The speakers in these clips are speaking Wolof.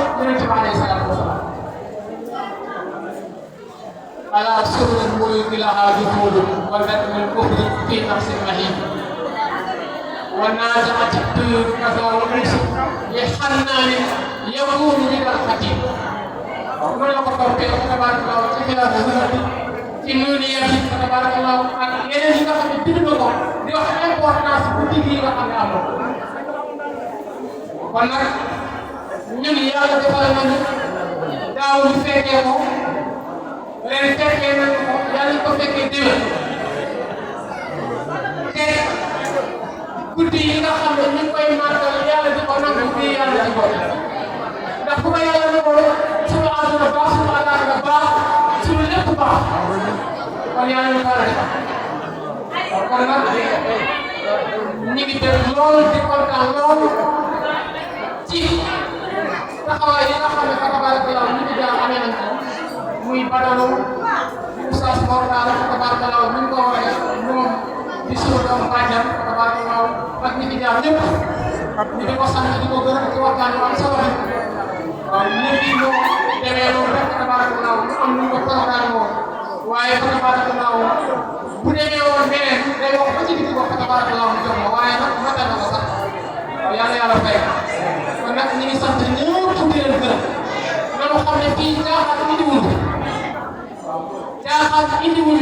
yonent bi alayhi salaatu wa salaam ala surrul muluki laha dukhulun wa nadmul kufri fi nafsi mahim wa nazaat at-tuyur kaza wa musi li xannaani yakunu min al-xatim waaw noonu la ko toppee tabarakallahu ci xilaafu bi ci noonu yàlla tabarakallahu ak yeneen yi nga xam ne bind na ko di wax importance guddi gi nga xam ne am na kon nag ñun yàlla defal nañu daaw ñu fekkee ko ren fekkee nañu ko yàlla ko fekkee déwén te guddi yi nga xam ne ñu ngi koy màggal yàlla di ko nangu fii yàlla di ko ndax bu ko yàlla nangoo suñu àdduna baax suñu àllaaxira baax suñu lépp baax kon yàlla ñu ko defal kon nag ñu ngi def lool di kontaan lool ci taxawaay yi nga xam ne tabarakallah ñu ngi jaa amee nañ ko muy Badalu Oustaz Mor Talla tabarakallah ñu ko waxee moom di suñu doomu bàjjan tabarakallah ak ñi fi jaar ñëpp ñu di ko sant di ko gërëm ci waxtaan yu am solo bi waaw léegi ñoo demee loolu rek tabarakallah ñu am ñu ko programme woon waaye tabarakallah bu demee woon beneen day wax ba ci digg ko tabarakallah mu jox ma waaye nag matal na ko sax waaw yàlla fay kon nag ñu ngi sant ñëpp di leen gërëm nanu xam ne fii caaxaan indiwul waaw caaxaan indiwul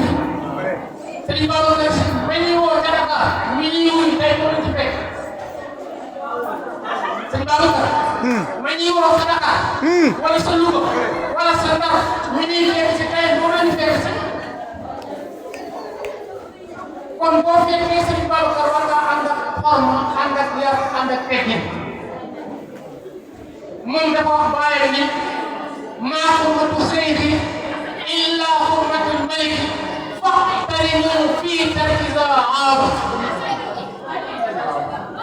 Sëriñ Babacar Si ma ñuy woo ca Dakar mi ñuy wuy tey moo ci fekk Sëriñ Babacar ma ñuy woo ca Dakar wala sa Louga wala sa Ndar mi ñuy fekk si tey moo leen fekk si kon boo fekkee Sëriñ Babacar war nga ànd ak xorma ànd ak yar ànd ak teggin moom dafa wax bàyyi ni maa xurmatu seydi illa xurmatul maliki faqtarimu fii tarkiza aab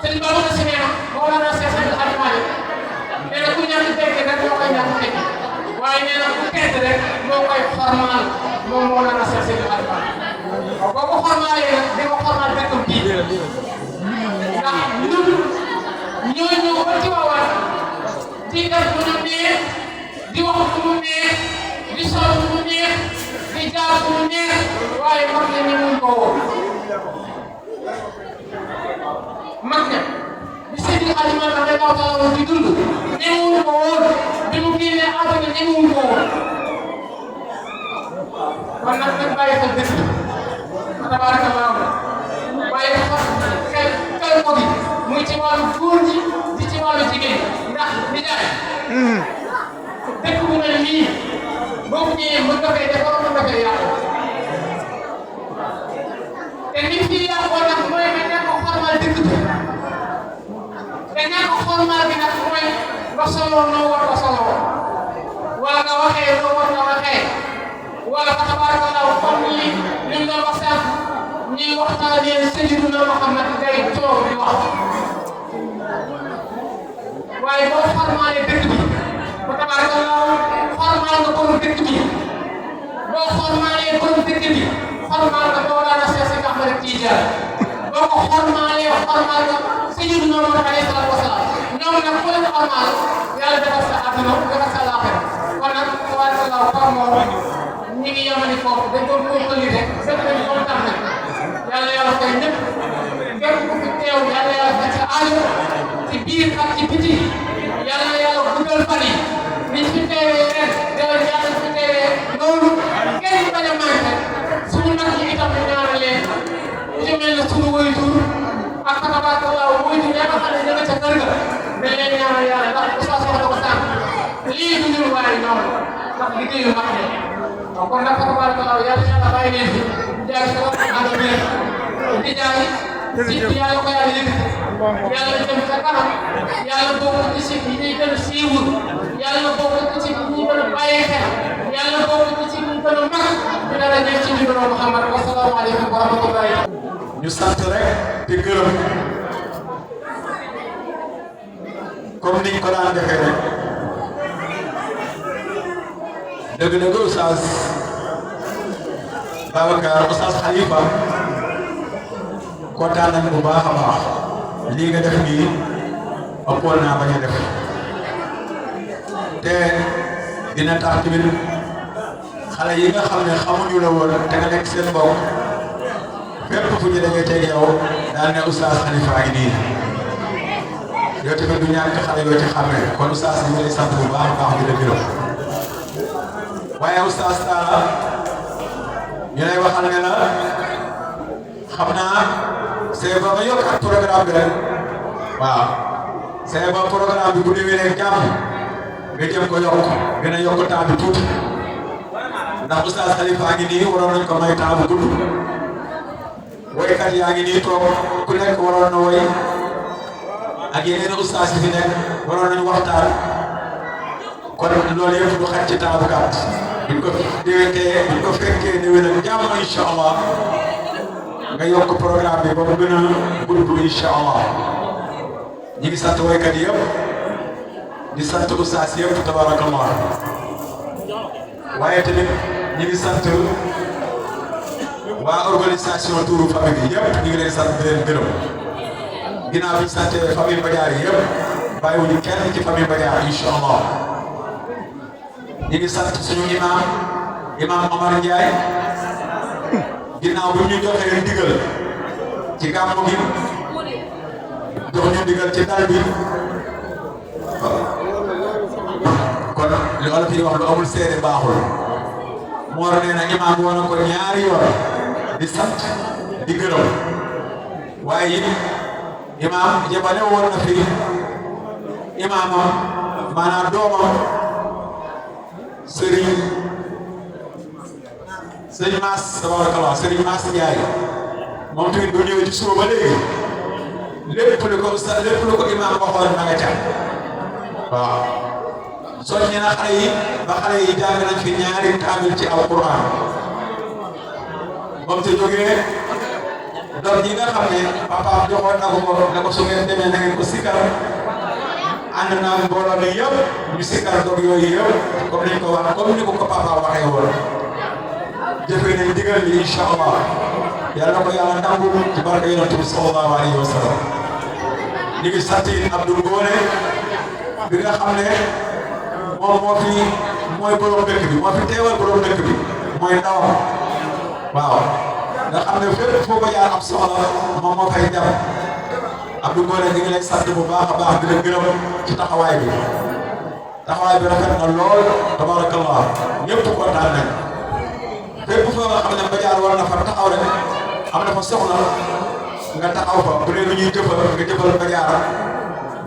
Sëriñ Babacar Si nee na Mawlana Seex Seydi El Hadji Malick nee na ku ñàkk fekke rek moo koy ñàkk fekke waaye nee na ku tedd rek moo koy xormaal moom Mawlana Seex Seydi El Hadji Malick waaw boo ko xormaalee nag di ko xormaal dëkkam bii ndax ñun ñoo ñëw ba ci waawaat di def lu ñu neex di wax lu mu neex di sol lu mu neex di jaar lu mu neex waaye mag ña ñu mun ko woo mag ña di Seydi El Hadji Malick radiyallahu taala di dund ñemewuñ ko woon bi mu génnee àdduna ñemewuñ ko woon kon nag nañ bàyyi xel dëkk tabarakallah waaye dafa xel ko bi muy ci wàllu góor ñi di ci wàllu jigéen ndax di jaay dëkk bu mel nii boo ko ñëwee mën nga fay defar mën nga fay yàqu te nit fi yàqoo nag mooy nga ñàkk a xormaal dëkk bi te ñàkk a xormaal bi nag mooy nga soloo noo war a soloo wala nga waxee noo war a waxee wala fa tabarakallah comme li ñu doon wax sànq ñuy waxtaanee Sayyiduna Muhammad ngay toog di wax waaye boo xormaalee dëkk bi ba tabarakallah xormaal nga borom dëkk bi boo xormaalee borom dëkk bi xormaal nga Mawlana Seex Seydi Ahmad Tijaan boo ko xormaalee xormaal nga Sayyiduna Muhammad alayhi salaatu wa salaam ñoom nag ku leen xormaal yàlla defal sa àdduna defal sa laaxira kon nag tabarakallah xormoo ñi ngi yamani foofu dañ doon kookali rek sëñ bi kontaan nañ yàlla koy ñëpp képp ku fi teew yàlla faj sa aajo ci biir ak ci biti yàlla guddal fan yi niñ fi teewee ren déwén yàlla fi teewee loolu kenn bañ a manqué suñu nag yi itam ñu ñaanal leen ku ci mel ne suñu waajur ak tabarakallah waajur ya nga xam ne ña nga ca kër ga dañ leen ñaanal yàlla ndax Oustaz wax na ko sànq lii du ñun waaye ñoom ndax liggéeyu mag ne kon nag tabarakallah yàlla bàyyi leen fi jaay sa ànd bi di jaay si yàlla ko yàlla yëkkati yàlla jëm ca kanam yàlla bokk ci si yi ñuy gën a siiwul yàlla bokk ci yi ñuy gën a bàyyi xel yàlla bokk ci yi ñuy gën a mag di dara nekk ci numéro Muhammad wa salaamu aleykum wa rahmatullahi ñu sant rek te gërëm comme niñ ko daan defee rek dëgg-dëgg Oustaz Babacar Oustaz Khalifa kontaan nañ bu baax a baax lii nga def nii ëppoon naa bañ a def te dina tax tamit xale yi nga xam ne xamuñu la woon te nga nekk seen mbokk fépp fu ñu dajee teg yow daal ne oustaz Khalifa ngi nii yow tamit du ñàkk xale yoo ci xàmmee kon oustaz bi ñu lay sant bu baax a baax di la gërëm waaye oustaz Talla ñu lay waxal ne la xam naa c'est ba nga yokk ak programme bi rek waaw c'est ba programme bi bu déwénee jàmm nga jëm ko yokk gën a yokk temps bi tuuti ndax oustaz Khalifa ngi nii waroon nañ ko may temps bu gudd woykat yaa ngi nii toog ku nekk waroon na woy ak yeneen oustaz yi fi nekk waroon nañu waxtaan kon loolu yëpp du xaj ci temps bu gàtt buñ ko fekkee déwén ak jàmm incha allah nga yokk programme bi ba mu gën a gudd incha allah ñi ngi sant woykat yi yëpp di sant oustaz yëpp tabarakallah waaye tamit ñi ngi sant waa organisation Tourou famille bi yëpp ñu ngi leen sant di leen gërëm ginnaaw bi ñu sant famille Badiar yi yëpp bàyyiwuñu kenn ci famille Badiar incha allah ñu ngi sant suñu imam Omar Ndiaye ginnaaw bi ñu joxee ndigal ci gàmmu gi jox ñu ndigal ci dal bi kon li olof yi wax lu amul seede baaxul Mor nee na imaam woon na ko ñaari yoon di sant di gërëm waaye it imaam jabale woon na fi imaamam maanaam doomam Serigne Mass tabarakallah Serigne Mass Ndiaye moom tamit bu ñëwee ci suba ba léegi lépp lu ko imaam waxoon na nga ca waaw soññi na xale yi ba xale yi jàng nañ fi ñaari kaamil ci alquran moom te jógee doom yi nga xam ne papaam joxoon na ko ne ko su ngeen demee na ngeen ko sikkar ànd naa mbooloo mi yëpp ñu sikkar doom yooyu yëpp comme ni ñu ko papa waxee woon jëfee nañ digal yi incha allah yàlla ko yàlla nangu ci barke yonent bi sallallahu alayhi wa sallam ñu ngi sant Abdou Ngone bi nga xam ne moom mooy borom dëkk bi moo fi teewal borom dëkk bi mooy ndawam waaw nga xam ne fépp foo ko jaar am soxla moom moo fay dem Abdou Ngone ñu ngi lay sant bu baax a baax di la gërëm ci taxawaay bi rafet na lool tabarakallah ñëpp kontaan nañ fépp foo nga xam ne Badiar war na fa taxaw rek am na fa soxla nga taxaw fa bu dee lu ñuy jëfal nga jëfal Badiar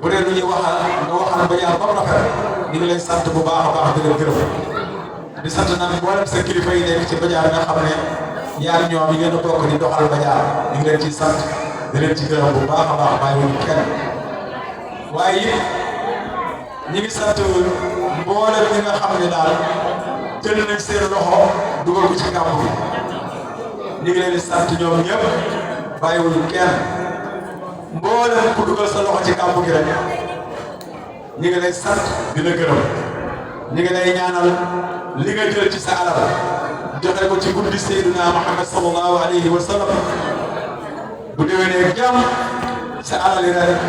bu dee lu ñuy waxal nga waxal Badiar ba mu rafet ñu ngi lay sant bu baax a baax di la gërëm di sant nag mboolem sa kilifa yi nekk ci Badiar nga xam ne yaa ñoom yi ngeen a bokk di doxal Badiar ñu ngi leen ci sant di leen ci gërëm bu baax a baax bàyyiwuñu kenn waaye it ñu ngi sant mboolem ñi nga xam ne daal jël nañ seen loxo dugal ko ci gàmmu bi ñu ngi leen di sant ñoom ñëpp bàyyiwuñu kenn mboolem ku dugal sa loxo ci gàmmu gi rek ñu ngi lay sant di la gërëm ñu ngi lay ñaanal li nga jël ci sa alal joxe ko ci guddi Seydina Muhammad sallallahu alayhi wa sallam bu déwénee jàmm sa alal yi rek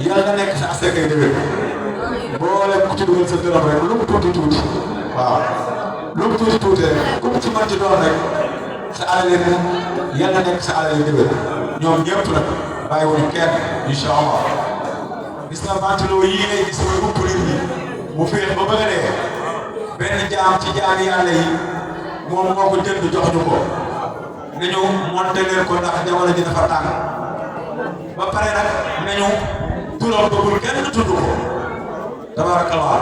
yàlla na nekk sa asakay déwén mboolem ku ci dugal sa dërëm rek lu mu tuuti waaw lu mu tuuti rek ku mu ci mën ci doon rek sa alal yi rek yàlla na nekk sa alal yi déwén ñoom ñëpp nag bàyyiwuñu kenn incha allah gis nga ventilo yii ngay gis mooy upp nit ñi mu féex ba bëgg a dee benn jaam ci jaami yàlla yi moom moo ko jënd jox ñu ko nañu monté leen ko ndax jamono ji dafa tàng ba pare nag nañu turam bëggul kenn tudd ko tabarakallah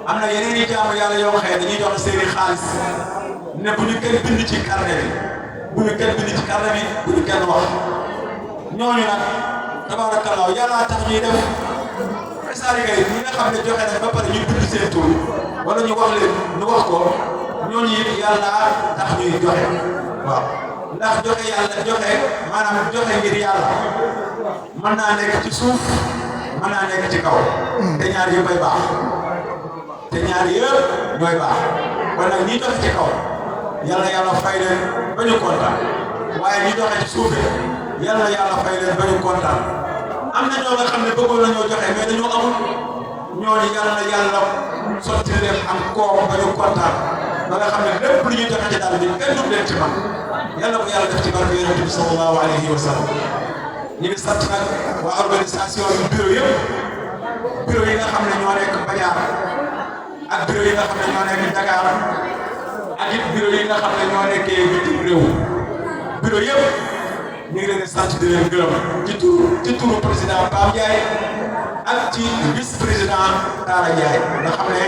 am na yeneen i jaamu yàlla yoo xëy dañuy jox seeni xaalis ne bu ñu kenn bind ci carnet bi bu ñu kenn wax ñooñu nag tabarakallah yàlla tax ñuy def c'est-à-dire ñi nga xam ne joxe nañ ba pare ñu bind seen tur wala ñu wax leen ñu wax ko ñooñu it yàlla tax ñuy joxe waaw ndax joxe maanaam joxe ngir yàlla mën naa nekk ci suuf mën naa nekk ci kaw te ñaar yëpp ay baax te ñaar yëpp ñooy baax kon nag ñi joxe ci kaw yàlla fay leen ba ñu kontaan waaye ñi joxe ci suuf yàlla fay leen ba ñu kontaan am na ñoo nga xam ne bëggoon nañoo joxe mais dañoo amul ñooñu yàlla sotti leen am koom ba ñu kontaan ba nga xam ne lépp lu ñuy joxe ci daal bi kenn du leen ci man yàlla ko yàlla def ci barke yonent bi sallallahu alayhi wa sallam. ñu ngi sant nag waa organisation bi bureau yi nga xam ne ñoo nekk Badiar ak bureau yi nga xam ne ñoo nekk Dakar ak it bureau yi nga xam ne ñoo nekkee bitim réew bureau yëpp ñu ngi leen di sant di leen gërëm ci turu président Pape Ndiaye ak ci vice président Talla Ndiaye nga xam ne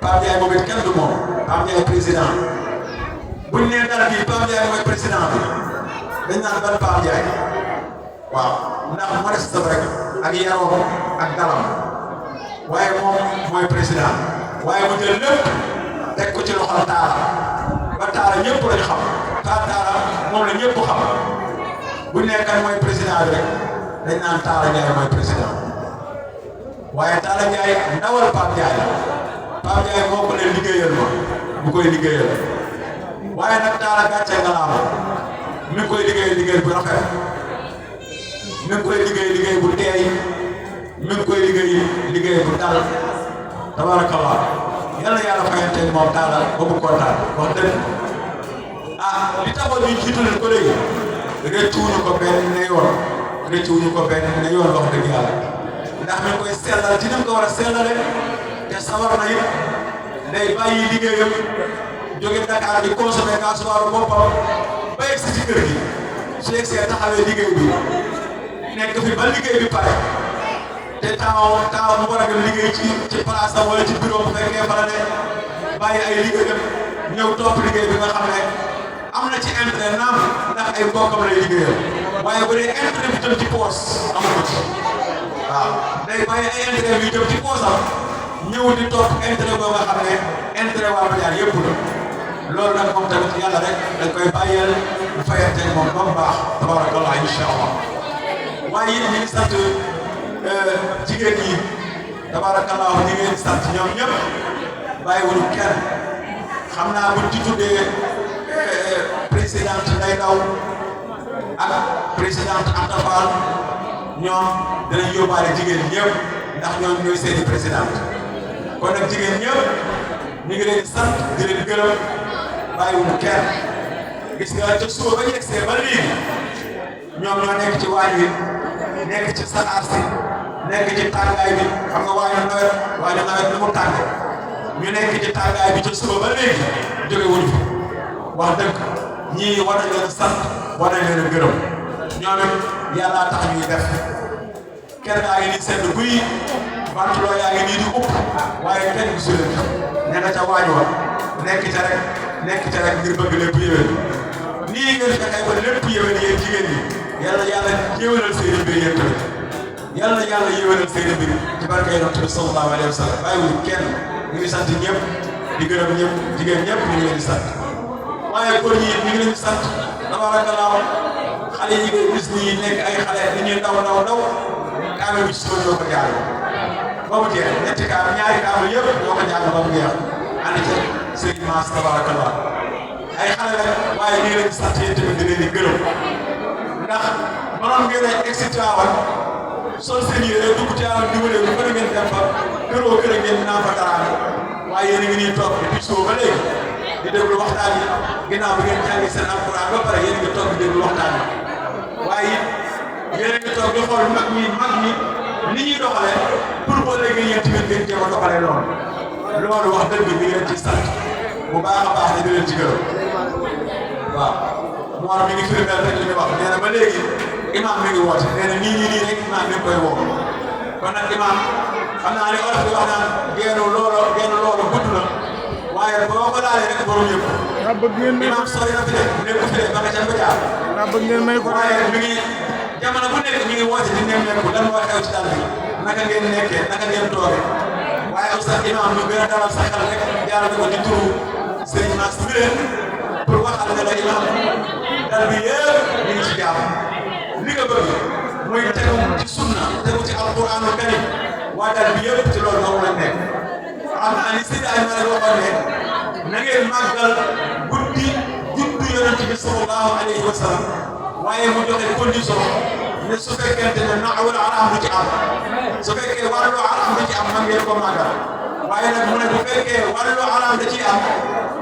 Pape Ndiaye moom it kenn du moom Pape Ndiaye président buñ nee dara bii Pape Ndiaye mooy président bi dañ naan ban Pape Ndiaye waaw ndax modeste rek ak yaroom ak dalam waaye moom mooy président waaye mu jël lépp teg ko ci loxol Talla ba Talla ñëpp lañu xam Talla moom la ñëpp xam bu ñu nee kan mooy président bi rek dañ naan Talla Ndiaye mooy président waaye Talla Ndiaye ndawal Pape Ndiaye moo ko leen liggéeyal ma bu koy liggéeyal waaye nag Talla gàcce nga laa mi ngi koy liggéey bu rafet mi ngi koy liggéey bu teey mi ngi koy liggéey bu dal tabarakallah yàlla yàlla fayante moom Talla ba mu kontaan wax dëgg li taxoon ñu jiitu leen ko léegi rëccuwuñu ko benn yoon wax dëgg yàlla ndax mi ngi koy sellal ci ni mu ko war a sellale te sawar na it day bàyyi liggéeyam jóge Dakar di consommer gasoil boppam ba yegg si ci kër gi su yegg see taxawee liggéey bi nekk fi ba liggéey bi pare te taaw mu war a dem liggéey ci place am wala ci bureau bu fekkee fa la ne bàyyi ay liggéeyam ñëw topp liggéey bi nga xam ne am na ci intérêt naam ndax ay mbokkam lay liggéeyal waaye bu dee intérêt bi jëm ci poos amatu ci waaw day bàyyi ay intérêt yu jëm ci poosam ñëw di topp intérêt boo nga xam ne intérêt waa Badiar yëpp la loolu nag moom tamit yàlla rek dañ koy bàyyeel bu fayante moom ba mu baax tabarakallah incha allah waaye it ñu ngi sant jigéen ñi tabarakallah ñu ngi leen di sant ñoom ñëpp bàyyiwuñu kenn xam naa buñ ci tuddee présidente Ndeye Ndaw ak présidente Anta Fall ñoom danañ yóbbaale jigéen ñëpp ndax ñoom ñooy seeni présidente kon nag jigéen ñëpp ñu ngi leen di sant di leen gërëm bàyyiwuñu kenn gis nga ca suba ba yegsee ba léegi ñoom ñoo nekk ci waañ wi nekk ci saxaar si nekk ci tàngaay bi xam nga waañu nawet ni mu tàng ñu nekk ci tàngaay bi ca suba ba léegi jóge wuñu fi wax dëgg ñii war nañ leen sant war nañ leen gërëm ñoom it yàlla tax ñuy def kër gaa ngi nii sedd guy ventilo yaa ngi nii di upp waaye kenn gisu leen ña nga ca waañ wa nekk ca rek ngir bëgg lépp yéwén nii ngeen fexee ba lépp yéwén yéen jigéen ñi yàlla yéwénal seeni mbir yéen tamit yàlla yéwénal seeni mbir ci barke Yonent bi sallallahu alayhi wa sallam bàyyiwuñu kenn ñu ngi sant ñëpp di gërëm ñëpp jigéen ñëpp ñu ngi leen di sant waaye góor ñi ñu ngi leen di sant tabarakallah xale yi ngay gis nii nekk ay xale di ñuy ndaw kaamel bi ci suba ñoo ko jàng ba mu jeex ñaari kaamel yëpp ñoo ko jàng ba mu jeex ànd ci sëriñ Maas tabarakallah ay xale la waaye ñu ngi leen di sant yéen tamit di leen di gërëm ndax mënoon ngeen a egsi Tiwaawan sol seen yére dugg Tiwaawan di wëree bu bëri ngeen dem fa kër ngeen naan fa dara waaye yéen a ngi nii toog depuis suba ba léegi di déglu waxtaan yi ginnaaw bi ngeen jàngi seen alquran ba pare yéen a ngi toog di déglu waxtaan yi waaye yéen a ngi toog di xool mag ñi ni ñuy doxalee pour boo léegi yéen tamit ngeen jéem a doxalee loolu wax dëgg bi ngi leen ci sant bu baax a baax di leen ci gërëm waaw Mor mi ngi firndeel rek li ñu wax nee na ba léegi imam mi ngi woote nee na nii rek imam mi ngi koy woo kon nag imam xam naa ne olof bi wax naan geenu loolu gudd na waaye boo ko laalee rek borom yëpp imam sori na fi de nekku fi de ba nga ca Badiar waaye mi ngi jamono bu nekk mi ngi woote di nemmeeku lan moo xew ci dal bi naka ngeen nekkee naka ngeen toogee waaye oustaz imam ñu gën a dalal sa xel rek jaarale ko di turu Serigne Mass Mbireen pour waxal ne la imam dal bi yëpp ñu ngi ci jàmm li nga bëgg mooy tegu ci sunna tegu ci alquranul karim waa dal bi yëpp ci loolu moom lañ nekk xam naa ni Seydi Ay Malick waxoon ne na ngeen màggal guddi juddu yonent bi sallallahu alayhi wa sallam waaye mu joxe condition ne su fekkente ne naawul araam du ci am su fekkee wàllu araam du ci am man ngeen ko màggal waaye nag mu ne bu fekkee wàllu alaam da ciy am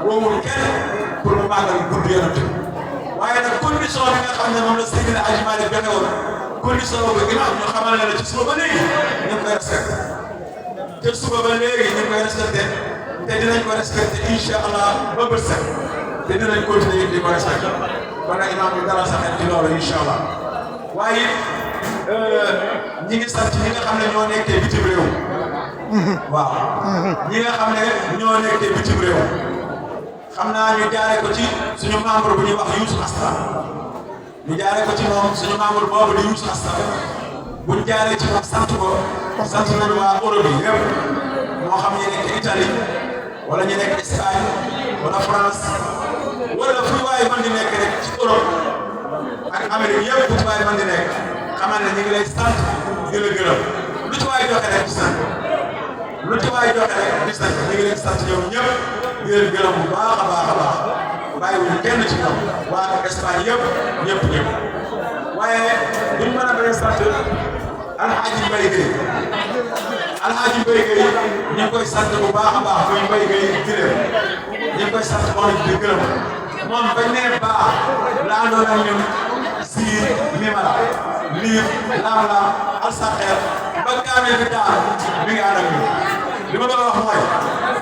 woowul kenn pour mu màggal guddi yonent waaye nag condition bi nga xam ne moom la Seydina Hadji Malick joxe woon condition boobu imam ñu xamal ne la ci suba ba léegi ñu ngi koy respecté te suba ba léegi ñu ngi koy respecté te dinañ ko respecté incha allah ba bët set te dinañ continuer di ko respecté kon nag imam ñu dalal sa xel ci loolu incha allah waaye ñi ngi sant ñi nga xam ne ñoo nekkee bitim réew waaw ñi nga xam ne ñoo nekkee bitim réew xam naa ñu jaaree ko ci suñu membre bu ñuy wax Youssou Asta ñu jaaree ko ci moom suñu membre boobu di Youssou Asta buñ jaaree ci moom sant ko sant nañu waa Europe yi yëpp moo xam ñu nekk Italie wala ñu nekk Espagne wala France wala fu waay mën di nekk rek ci Europe ak Amérique yëpp fu waay mën di nekk xamal ne ñu ngi lay sant di la gërëm lu ci waay joxe rek di sant lu ci waay joxe rek di sant ñu ngi leen sant ñoom ñëpp di leen gërëm bu baax a baax a baax bàyyiwuñu kenn ci ñoom waa Espagne yëpp ñëpp waaye duñ mën a bañ a sant Alhaji Mbaye Gueye Alhaji Mbaye Gueye ñu ngi koy sant bu baax a baax muy Mbaye Gueye Dileem ñu ngi koy sant moom di gërëm moom bañ nee baax laa doon ak ñun Siir Mimala Liir Lam-Lam Alsaxeer ba kaamee bi daal mi ngi ànd ak ñun li ma bëgg a wax mooy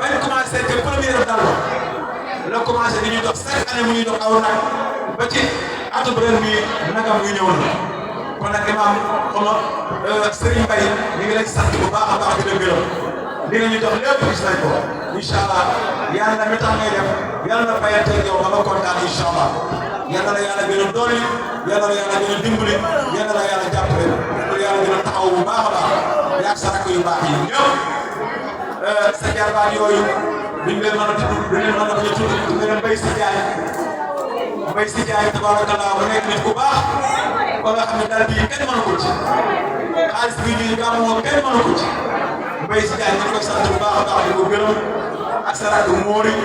bañ commencé te première dal la commencé di ñu dox chaque année mu ñuy dox aw nag ba ci atum ren bi nagam yu ñëw na kon nag imam xama Serigne Mbaye ñu ngi lay sant bu baax a baax di la gërëm li nga ñu dox lépp gis nañ ko incha allah yàlla mi tax ngay def yàlla na fayanteeg yow ba nga kontaan incha allah yàlla na yàlla gën a dooli yàlla na yàlla gën a dimbali yàlla na yàlla jàppale pour yàlla gën a taxaw bu baax a baax yaag sa rakk yu baax yi ñëpp sa jarbaat yooyu duñ leen mën a tudd duñ leen mën a bañ a tudd du ngeen Mbaye si Jaay Mbaye si Jaay tabarakallah bu nekk nit ku baax ba nga xam ne daal bii kenn mënu ko ci xaalis bi ñuy gàmmoo kenn mënu ko ci Mbaye si Jaay ñu koy sant bu baax a baax di ko gërëm ak sa rakk Moori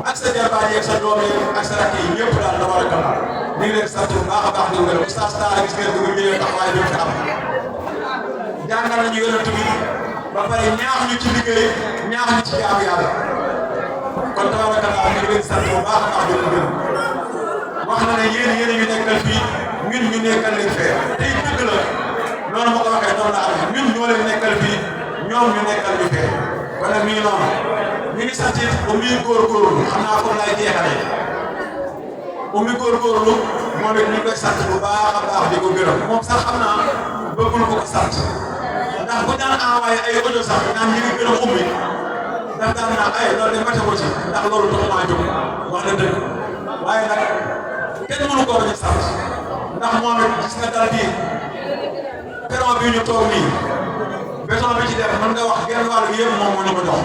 ak sa jarbaat yi ak sa doom yi ak sa rakk yi ñëpp daal tabarakallah ñu ngi leen sant bu baax a baax di ko gërëm Oustaz Talla gis ngeen ko ñëwee taxawaay bi fi am jàngal nañu yonent bi ba pare ñaax ñu ci liggéey ñaax ñu ci jaamu yàlla kon tabarakallah ñu ngi leen sant bu baax a baax di ko gërëm wax na ne yéen ñu nekkal fii ñun ñu nekkal leen fee te it dëgg la noonu ma ko waxee noonu la amee ñun ñoo leen nekkal fii ñoom ñu nekkal ñu fee kon nag mi ngi noonu ñu ngi sant it Oumy góorgóorlu xam naa ko laay jeexalee Oumy góorgóorlu moom it ñu ngi koy sant bu baax a baax di ko gërëm moom sax xam naa bëggul ko sant ndax bu daan envoyé ay audio sax naan ñu ngi gërëm Oumy ndax daan naa ay loolu de mate ko ci ndax loolu taxumaa jóg wax na dëgg waaye nag kenn mënu koo bañ a sant ndax moom it gis nga dal bii peron bi ñu toog nii béton bi ci def mën nga wax genn wàll gi yëpp moom moo ñu ko jox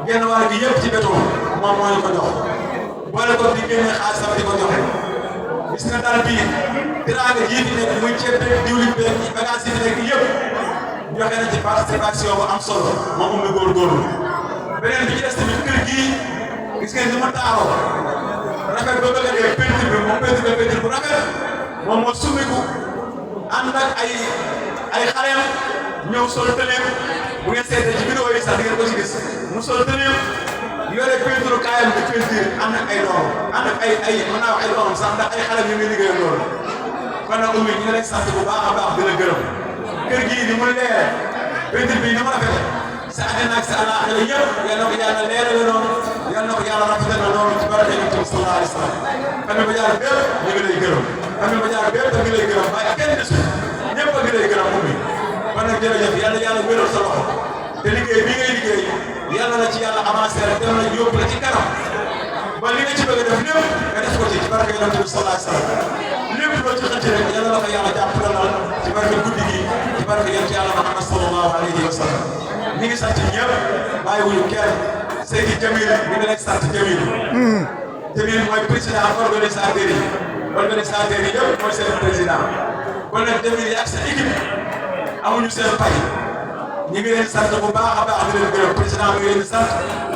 genn wàll gi yëpp ci béton moom moo ñu ko jox boole ko di génne xaalisam di ko joxe gis nga dal bii tiraanga jii fi nekk muy ceeb beeg diwlin beeg bagage yi nekk yëpp joxe na ci participation bu am solo moom Oumy góorgóorlu beneen bi ci des tamit kër gii gis ngeen ni mu taaroo rafet ba bëgg a dee peinture bi moom peinture bu rafet moom moo summiku ànd ak ay xaleem ñëw sol tëneem bu ngeen seetee ci vidéo yi sax di ngeen ko ci gis mu sol tëneem yore peinture kaayam di peinture ànd ak ay doom ànd ak ay mën naa wax ay doom sax ndax ay xaleem ñu ngi liggéeyal loolu kon nag Oumy ñu ngi lay sant bu baax a baax di la gërëm kër gii ni mu leere peinture bi ni mu rafete sa àddina ak sa àllaaxira yëpp yal na ko yàlla leerale noonu yal na ko yàlla rafetal noonu ci barke Yonent bi sallallahu alayhi wa sallam famille Badiane bépp ñu ngi lay gërëm famille Badiane bépp a ngi lay gërëm waaye kenn desul ñëpp a ngi lay gërëm Oumy kon nag jërëjëf yàlla wéral sa loxo te liggéey bi ngay liggéey yàlla na ci yàlla avancé rek dem na yóbbu la ci kanam ba li nga ci bëgg a def lépp nga def ko ci barke Yonent bi sallallahu alayhi wa sallam lépp loo ci xëcc rek yàlla la ko yàlla jàppalal ci barke guddi gi ci barke yonent yàlla Muhammad sallallahu alayhi wa sallam ñi ngi sant ñëpp bàyyiwuñu kenn Seydi Jamil mi ngi lay sant Jamil Jamil mooy président organisateur yi yëpp mooy seen président kon nag Jamil yi ak sa équipe amuñu seen pay ñi ngi leen sant bu baax a baax di leen gërëm président bi ngi leen di sant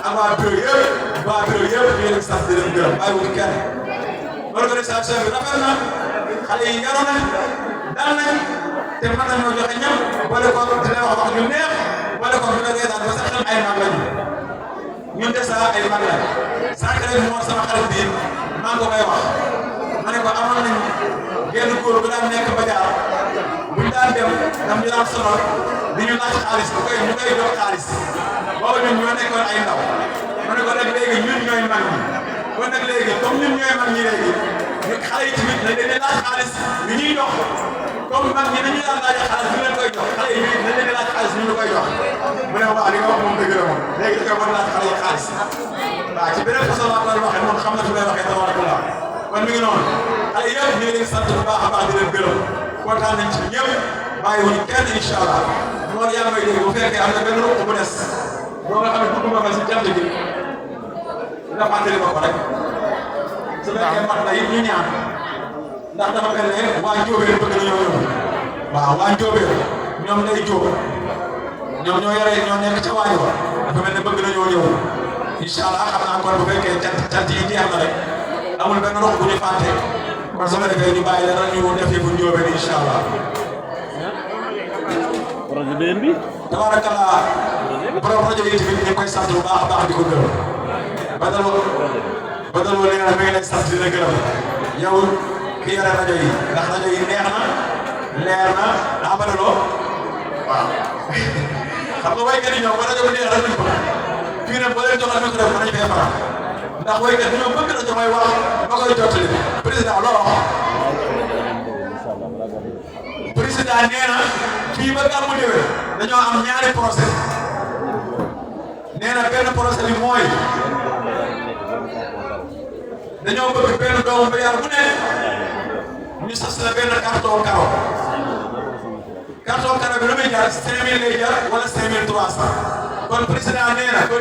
ak waa bureau yëpp ñu ngi leen di sant di leen gërëm bàyyiwuñu kenn organisation bi rafet na xale yi yaru nañ dal nañ te mën nañoo joxe ñam boole ko di leen wax ñu neex ma ne ko bi nga reetaan ba sax ay mag lañu ñun de saa ay mag lañ sànq rek moo sama xarit bi maa ngi ko koy wax ma ne ko amoon nañ genn góor bu daan nekk ba jaar buñ daan dem dam ñu daan sonal di ñu laaj xaalis ñu koy jox xaalis boobu ñun ñoo nekkoon ay ndaw ma ne ko nag léegi ñun ñooy mag ñi kon nag léegi comme ñun ñooy mag ñi léegi ñu xale yi tamit dañ leen di laaj xaalis yu ñuy jox comme mag ñi dañuy daan laaj xaalis ñu leen koy jox xale yi dañ leen di laaj xaalis ñu koy jox mu ne waaw li nga wax moom dëgg la moom léegi da koy mën laaj xale yi xaalis waaw ci beneen façon laa koy waxee moom xam na fi may waxee tabaarakallah kon mi ngi noonu xale yëpp ñu ngi leen sant bu baax a baax di leen gërëm kontaan nañ ci ñëpp bàyyiwuñu kenn incha allah loolu yaa ngi may dégg bu fekkee am na benn ruq bu des boo nga xam ne bëgg ma ko si jant gi nga fàttali ma ko rek su fekkee mat na it ñu ñaan ndax dafa mel ne waa Njóobeen bëgg nañoo ñëw waaw waa Njóobeen ñoom lay jóob ñoom ñoo yore ñoo nekk ca waañ wa dafa mel ne bëgg nañoo ñëw incha allah xam naa kon bu fekkee cant yi jeex na rek amul benn ruq bu ñu fàtte kon su ma defee ñu bàyyi la ñu def yi bu Njóobeen incha allah. projet BN bi. tabarakallah borom rajo yi tamit ñu ngi koy sant bu baax a baax di ko gërëm Badaloo nee na mi ngi lay sant di la gërëm yow ki yore rajo yi ndax rajo yi neex na leer na ah Badaloo waaw xam nga waykat yi ñoom ba rajo bu neex rek lañ ko fii nag boo leen joxal micro mën nañu fee faral ndax waykat dañoo bëgg rajo may wax ma koy jottali président loo wax président nee na fii ba gàmmu déwén dañoo am ñaari procès nee na benn procès bi mooy dañoo bëgg benn doomu bayar bu ne ñu sas la benn carton karo bi lu muy jar 5000 lay jar wala 5300 kon président nee na